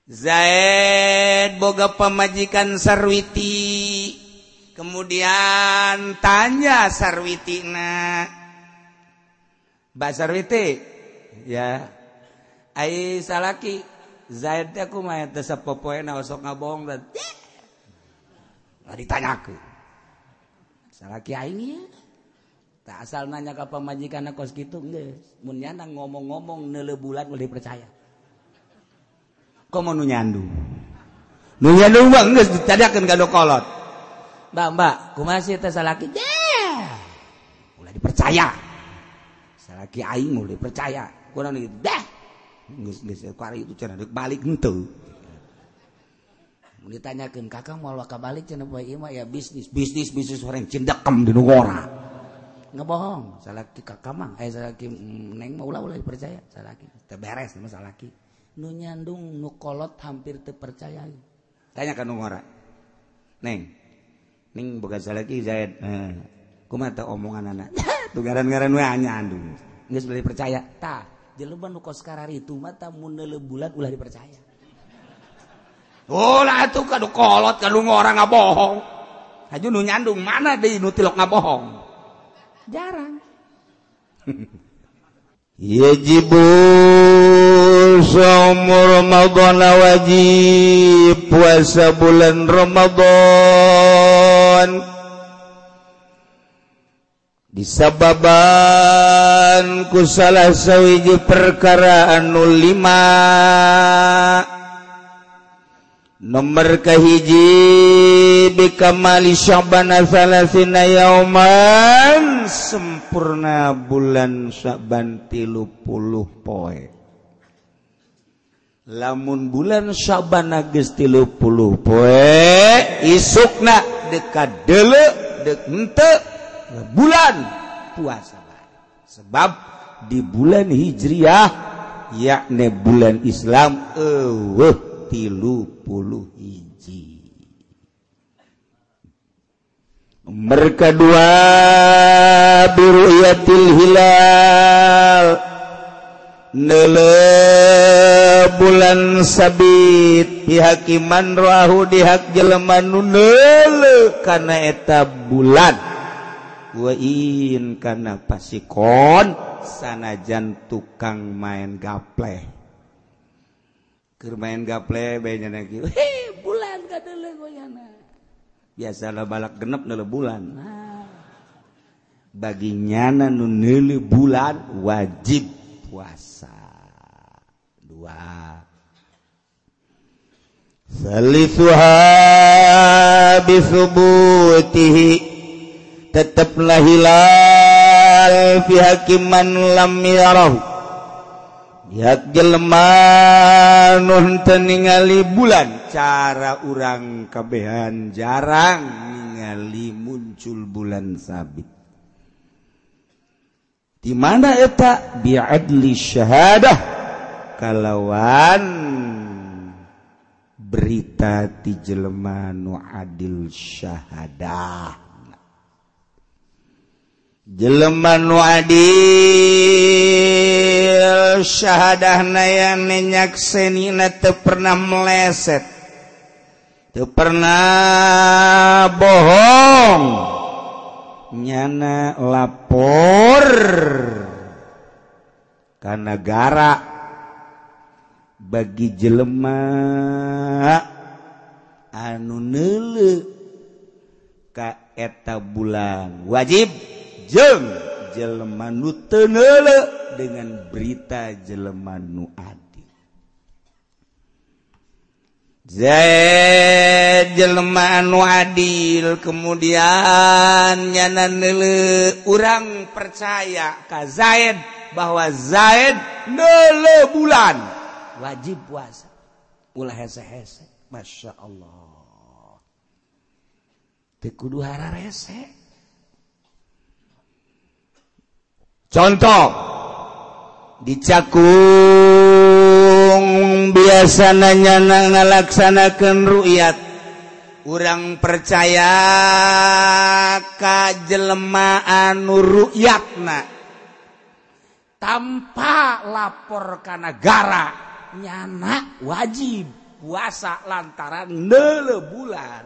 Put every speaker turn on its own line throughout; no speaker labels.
Zaid boga pamajikan Sarwiti. Kemudian tanya Sarwitina, Mbak Sarwiti, ya, ai salaki Zaid teh kumaha teh sapopoena osok ngabohong teh. Lah ditanyakeun. Salaki aing ieu. Tak asal nanya ka pamajikanna kos kitu geus. Mun nyana ngomong-ngomong neuleuh bulan ulah dipercaya. Komo nu nyandung. Nu nyandung mah geus ditadakeun ka kolot. Mbak, mbak, kumaha sih teh salaki? Deh. Ulah dipercaya. Salaki aing ulah dipercaya. Kunaon ieu? Deh. Geus geus kuari itu cenah deuk balik henteu. Mun ditanyakeun kakang moal waka balik cenah poe ieu mah ya bisnis, bisnis bisnis orang cindekem di nu ngora. Ngebohong, salaki kakak mah, salaki neng mah ulah ulah dipercaya, salaki teu beres mah salaki. Nu nyandung nu kolot hampir teu percaya. Tanya ka nu ngora. Neng, ning boga salaki Zaid. Kumaha teh omonganana? Tuh ngaran-ngaran we nyandung. Geus boleh percaya. Tah, jelema nu kos kararitu mah tah mun neuleuh bulan ulah dipercaya. Oh lah atuh ka nu kolot ka nu ngora ngabohong. Haju nu nyandung mana deui nu tilok ngabohong? Jarang.
Yajibu shaum Ramadan, wajib puasa bulan Ramadan disababan ku salah sawiji perkara anu lima. Nomor kahiji bikamali Sya'ban salasina yauman, sempurna bulan Sya'ban 30 poe. Lamun bulan Sya'ban geus 30 poe, isukna deuk deuleu deuk henteu bulan puasa bae. Sebab di bulan Hijriah yakni bulan Islam eueuh 31. Nomor kedua biru'yatil hilal, neuleuh bulan sabit pihakiman roahu dihak jelema nu neuleuh kana eta bulan wa in kana pasikon sanajan tukang main gapleh. Keur main gaple bae nya kieu. Heh, bulan kadeuleuh goyana. Biasana balak genep neuleuh bulan. Nah. Bagi nyana nu neuleuh bulan wajib puasa. Dua. Salisuha bisubutihi, tetaplah hilal fi hakiman lam yarahu. Pihak jelema nu henteu ningali bulan, cara urang kabehan jarang ningali muncul bulan sabit. Di mana eta bi'adli syahadah, kalawan berita ti jelema nu adil syahadah. Jelema nu adil syahadahna yang nyaksenina teu pernah meleset, teu pernah bohong, nyana lapor ka nagara. Bagi jelema anu neuleuh ka eta bulan wajib jeung jelema nu teu neuleuh dengan berita jelema nu adil. Zaid jelema anu adil kemudian nyana neuleuh, urang percaya ka Zaid bahwa Zaid neuleuh bulan wajib puasa. Ulah hese-hese. Masya Allah. Teu kudu hararese. Contoh di Cakung biasana nyana ngalaksanakeun ru'yat, urang percaya ka jelema anu ru'yatna tanpa lapor ka nagara, nyana wajib.
puasa lantaran neuleuh bulan.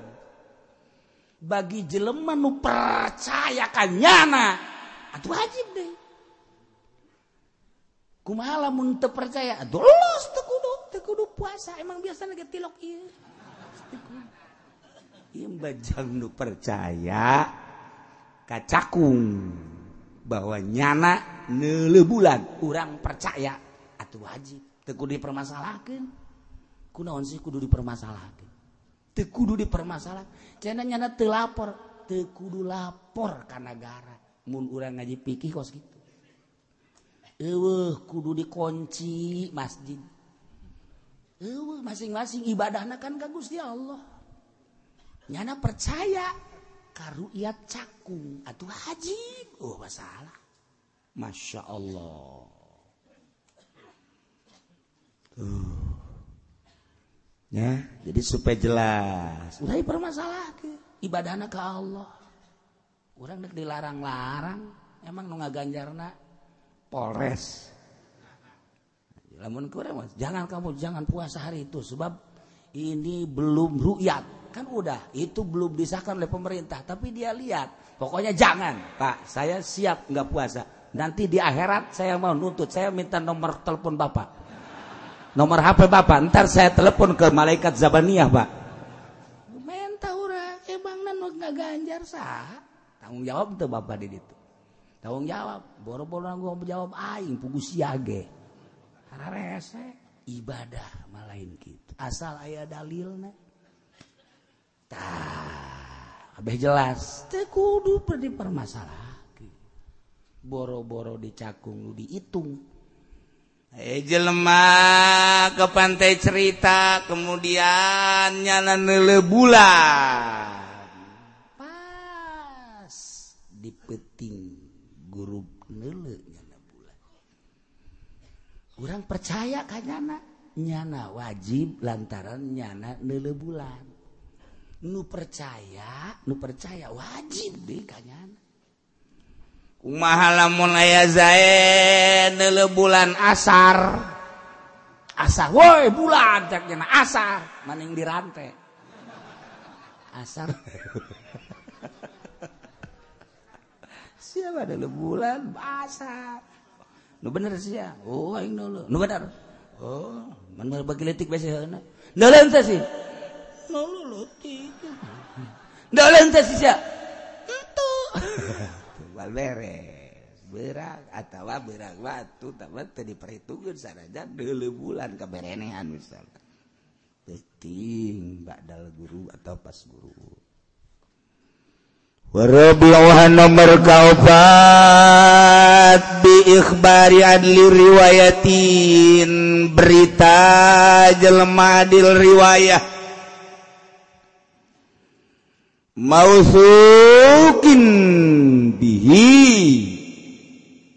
Bagi jelema nu percaya ka nyana atuh wajib deh. Kumaha lamun teu percaya atuh los teu kudu puasa, emang biasana ge tilok ieu. Ieu bajang nu percaya ka cakung bahwa nyana neuleuh bulan, urang percaya atuh wajib, teu kudu dipermasalahkeun. Kunaon sih kudu dipermasalahkeun? Teu kudu dipermasalahkeun. Cenah nyana teu lapor, teu kudu lapor ka nagara. Mun urang ngaji fikih kos kitu. Eueuh kudu dikunci masjid. Eueuh masing-masing ibadahna kan ka Gusti Allah. Nyana percaya ka ru'yat cakung atuh wajib. Oh masalah. Masya Allah. Tuh. Ya, jadi supaya jelas. Ulah dipermasalahkeun ibadahna ka Allah. Urang dek dilarang-larang, emang nu ngaganjarna Polres. Lamun kurang, jangan kamu jangan puasa hari itu sebab ini belum ru'yat. Kan udah, itu belum disahkan oleh pemerintah, tapi dia lihat. Pokoknya jangan, Pak, saya siap nggak puasa. Nanti di akhirat saya mau nuntut, saya minta nomor telepon Bapak. Nomor HP Bapak, ntar saya telepon ke malaikat Zabaniyah, Pak. Minta urang, emang nu ngaganjar saha? Tanggung jawab teu Bapak di ditu. Tanggung jawab, boro-boro gua jawab aing pugu siage. Hararese ibadah malain kitu. Asal aya dalilna. Tah, abeh jelas teu kudu dipermasalahkeun. Boro-boro dicakung nu dihitung.
Jelema ke pantai cerita kemudian nyana neuleuh bulan.
Pas di peuting grup neuleuh nyana bulan. Urang percaya ka nyana, nyana wajib lantaran nyana neuleuh bulan. Nu percaya wajib deui ka nyana.
Kumaha lamun aya Zaid neuleuh bulan asar.
Asar woi bulan cek nyana asar maning dirante. Asar. Siapa neuleuh bulan asar. Nu bener sia. Oh aing neuleuh. Nu bener. Oh, man bagi leutik bae sieuna. Neuleuh teh sih. Neuleuh leutik. Neuleuh teh sih sia. Entu.
Beres berak atawa berak batu tapi teu diperhitungkeun sanajan deuleuh bulan kaberenehan misalnya penting badal guru atau pas guru. Warabi'uha nomor kaopat bi ikhbari adli riwayatin, berita jelema adil riwayah mausukin bihi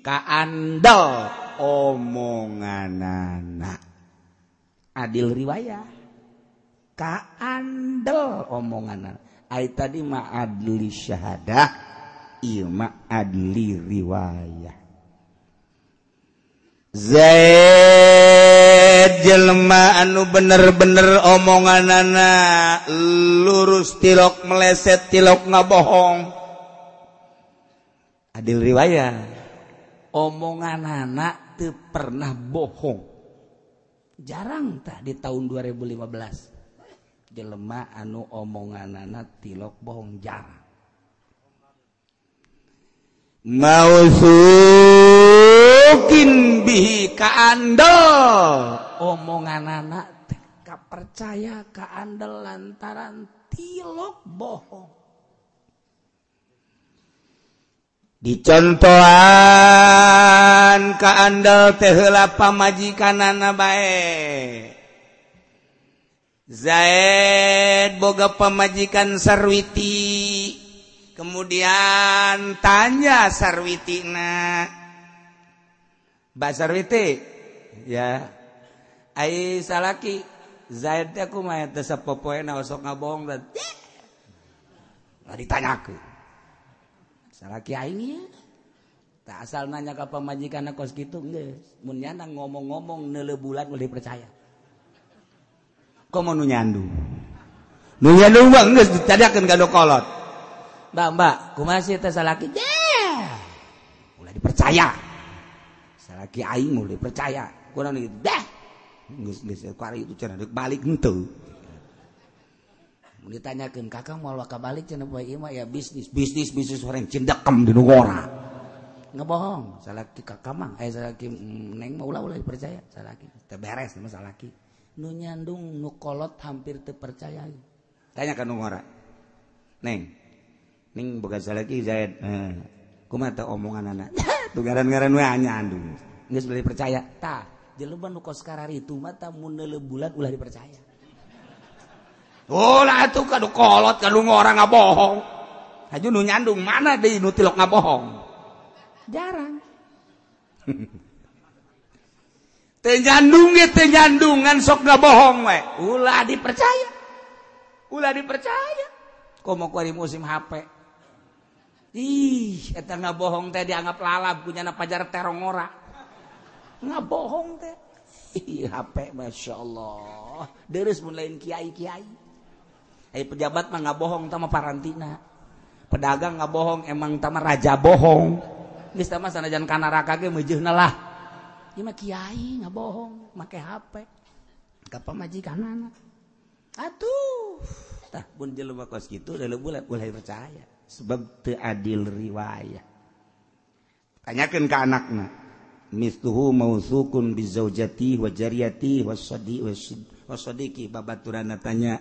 kaandel omonganana adil riwayah kaandel omonganana. Ai tadi ma adli syahadah, ieu ma adli riwayah.
Zaid jelema anu bener-bener omonganana lurus tilok meleset tilok ngabohong.
Adil riwayah omonganana teu pernah bohong. Jarang tah di tahun 2015 jelema anu omonganana tilok bohong jarang.
Mausukin bihi kaandel
omonganana kapercaya kaandel lantaran tilok bohong.
Dicontohan kaandel teh heula pamajikanana bae. Zaid boga pamajikan Sarwiti. Kemudian tanya Sarwitina, Mbak Sarwiti, ya, ai salaki Zaid teh kumaha teh sapopoena osok ngabohong teh. Lah ditanyakeun. Salaki aing ieu. Tak asal nanya ka pamajikanna kos kitu geus. Mun nyana ngomong-ngomong neuleuh bulan ulah dipercaya.
Komo nu nyandung. Nu nyandung mah geus ditadiakeun ka nu kolot. Mbak, mbak, kumaha sih teh salaki? Deh. Ulah dipercaya. Salaki aing ulah dipercaya. Kurang gitu. Deh. Geus geus kuari itu cenah deuk balik henteu. Mun ditanyakeun kakang moal waka balik cenah poe ieu mah ya bisnis, bisnis bisnis orang cindekem di nu ngora. Ngebohong, salaki kakak mah, salaki neng mah ulah-ulah dipercaya, salaki teu beres mah salaki. Nu nyandung nu kolot hampir teu percaya. Tanya ka nu ngora. Neng, neng boga salaki Zaid. Kumaha teh omonganana? Tuh ngaran-ngaran we nyandung. Geus boleh percaya. Tah, jelema nu kos kararitu mah tah mun neuleuh bulan ulah dipercaya. Ulah atuh ka nu kolot ka nu ngora ngabohong. Haju nu nyandung mana deui nu tilok ngabohong? Jarang. Teu nyandung ge teu nyandungan sok ngabohong we. Ulah dipercaya. Ulah dipercaya. Komo kuari musim HP. Ih, eta ngabohong teh dianggap lalap kunyana pajar terong ora. Ngabohong teh. Ih, HP masyaallah. Deres mun lain kiai-kiai. Ai pejabat mah ngabohong tah mah parantina. Pedagang ngabohong emang tah mah raja bohong. Geus tah mah sanajan ka neraka ge meujeuna lah. Ieu mah kiai ngabohong make HP. Ka pamajikanana. Atuh, tah mun jelema kos kitu da bulan ulah percaya sebab teu adil riwayah. Tanyakeun ka anakna. Mithluhu mautsukun bi zaujati wa jariyati was-sadi was-sadiqi babaturanna tanya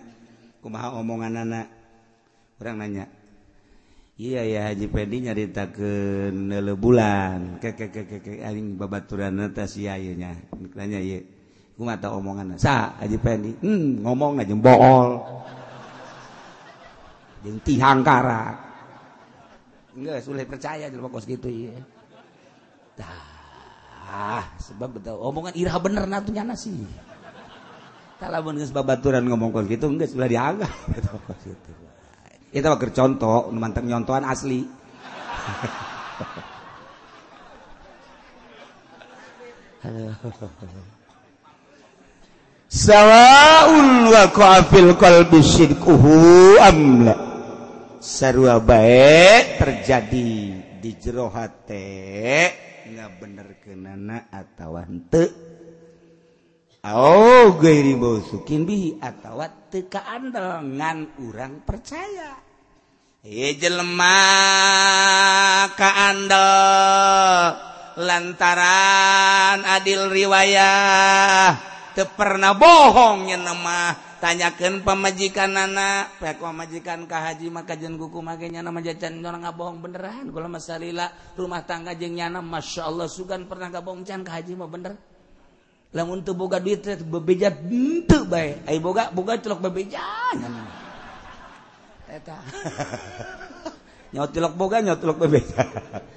kumaha omonganana. Urang nanya. Iya ya Haji Pendi nyaritakeun neuleuh bulan ke aing babaturanna teh sia ieu nya. Nanya ieu. Kumaha tah omonganna? Sa Haji Pendi, ngomongna jeung bool. Jeung tihangkara. Geus ulah percaya jelema kos kitu ieu. Tah, sebab betul omongan iraha bener na tuh nyana sih. Tah lamun geus babaturan ngomong kos kitu geus ulah dianggap kos kitu. Itu mah keur contoh, nu mantep nyontohan asli. Sawaun waqa'a fil qalbi sidquhu am la. Sarua bae terjadi di jero hate ngabenerkeunana atawa henteu. Au ghairi mausukin bihi atawa teu kaandel ngan urang percaya. Ieu jelema kaandel lantaran adil riwayah teu pernah bohong nya mah. Tanyakeun pamajikanana, pek pamajikan ka haji mah kajen kuku make nyana mah jajan orang ngabohong beneran. Kula mah salila rumah tangga jeung nyana masyaallah sugan pernah ngabohong can ka haji mah bener. Lamun teu boga duit teh bebeja henteu bae. Ai boga boga celok bebeja nyana. Eta. Nyawa tilok boga nyawa tilok bebeja.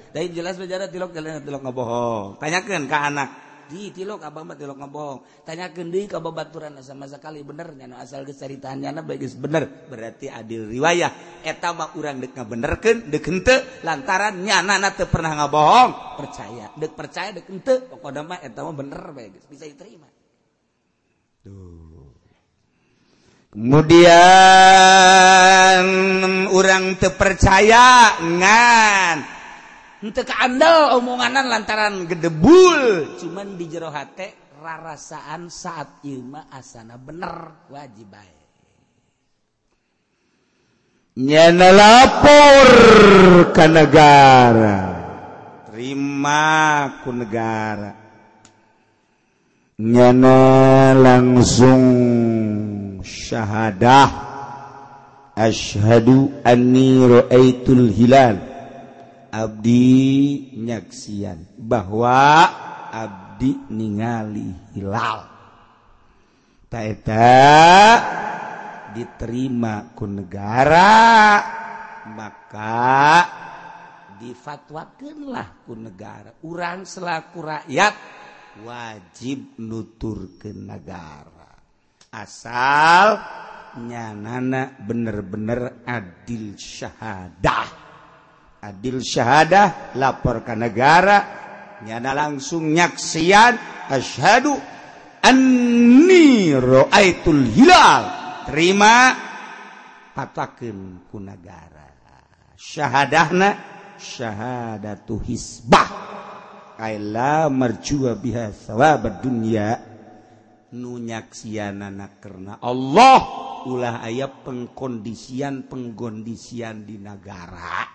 Tapi jelas bejara tilok jalan tilok ngabohong. Tanyakeun ka anak. Di tilok abah mah tilok ngabohong. Tanyakeun deui ka babaturan sama sekali bener nyana asal geus caritaan nyana bae geus bener. Berarti adil riwayah. Eta mah urang deuk ngabenerkeun deuk henteu lantaran nyanana teu pernah ngabohong. Percaya, deuk percaya deuk henteu pokona mah eta mah bener bae geus bisa diterima. Tuh. Kemudian urang teu percaya ngan henteu kaandel omonganan lantaran gedebul cuman di jero hate rarasaan saat ieu mah asana bener wajib bae nyana lapor ka negara terima ku negara nyana langsung syahadah asyhadu anni ra'aitul hilal abdi nyaksian bahwa abdi ningali hilal ta eta diterima ku negara maka difatwakeunlah ku negara urang selaku rakyat wajib nuturkeun negara asal nyanana bener-bener adil syahadah. Adil syahadah lapor ke negara nyana langsung nyaksian asyhadu Anni ra'aitul hilal. Terima patakeun ku nagara. Syahadahna syahadatu hisbah. Aila marjua biha thawabad dunya. Nu nyaksianana karena Allah ulah aya pengkondisian di nagara.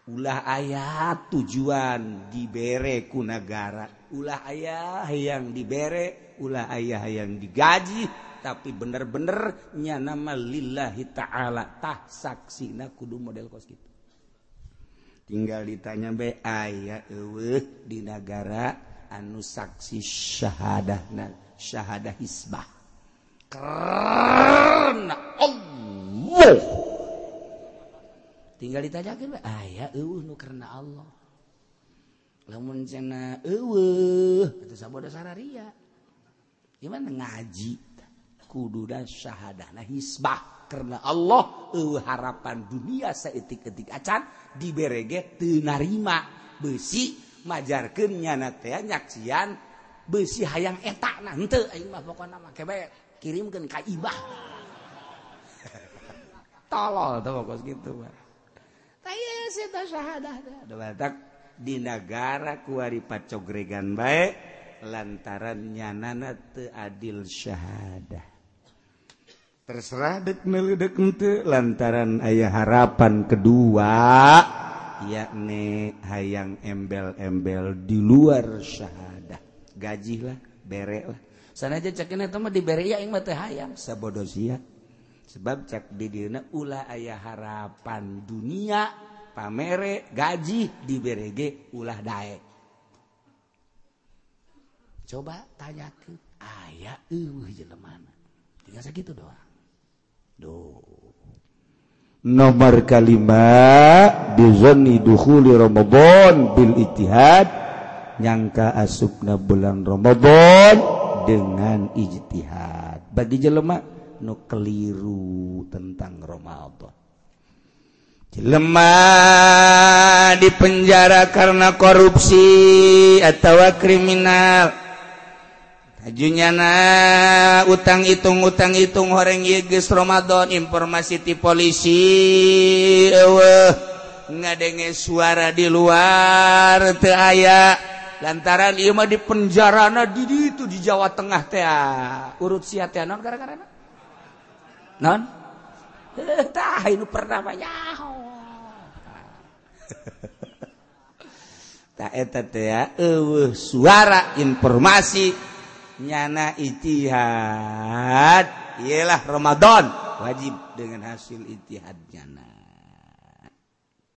Ulah aya tujuan dibere ku nagara, ulah aya yang dibere, ulah aya yang digaji, tapi bener-bener nya nama lillahi ta'ala tah saksina kudu model kos kitu. Tinggal ditanya bae aya eueuh di nagara anu saksi syahadahna, syahadah hisbah. Karena Allah. Tinggal ditanyakeun bae aya eueuh nu karena Allah. Lamun cenah eueuh atuh sabodo sararia. Gimana ngaji kududa syahadahna hisbah karena Allah eueuh harapan dunia saeutik-eutik acan dibere ge teu narima beusi majarkeun nyana teh nyaksian beusi hayang eta na henteu aing mah pokona mah ke bae kirimkeun ka ibah. Tolol teh kos kitu mah. Di negara kuari pacogregan bae lantaran nyanana teu adil syahadah. Terserah dek meuli dek henteu lantaran aya harapan kedua yakni hayang embel-embel di luar syahadah. Gaji lah, bere lah. Sanajan cek eta mah dibere ya aing mah teu hayang sabodo sia. Sebab cek di dieuna ulah aya harapan dunia pamere gaji dibere ge ulah daek. Coba tanyakeun aya eueuh jelemana. Tinggal sakitu doang. Duh.
Nomor kalima bizanni dukhuli Ramadan bil ijtihad, nyangka asupna bulan Ramadan dengan ijtihad. Bagi jelema nu keliru tentang Ramadan.
Jelema di penjara karena korupsi atau kriminal. Tajunyana utang hitung horeng ieu geus Ramadan informasi ti polisi eueuh ngadenge suara di luar teu aya lantaran ieu mah di penjarana di ditu di Jawa Tengah teh urut sia teh naon gara-gara non tah nu pernah mah nyaho. Tah eta teh eueuh suara informasi nyana ijtihad ialah Ramadan wajib dengan hasil ijtihad nyana.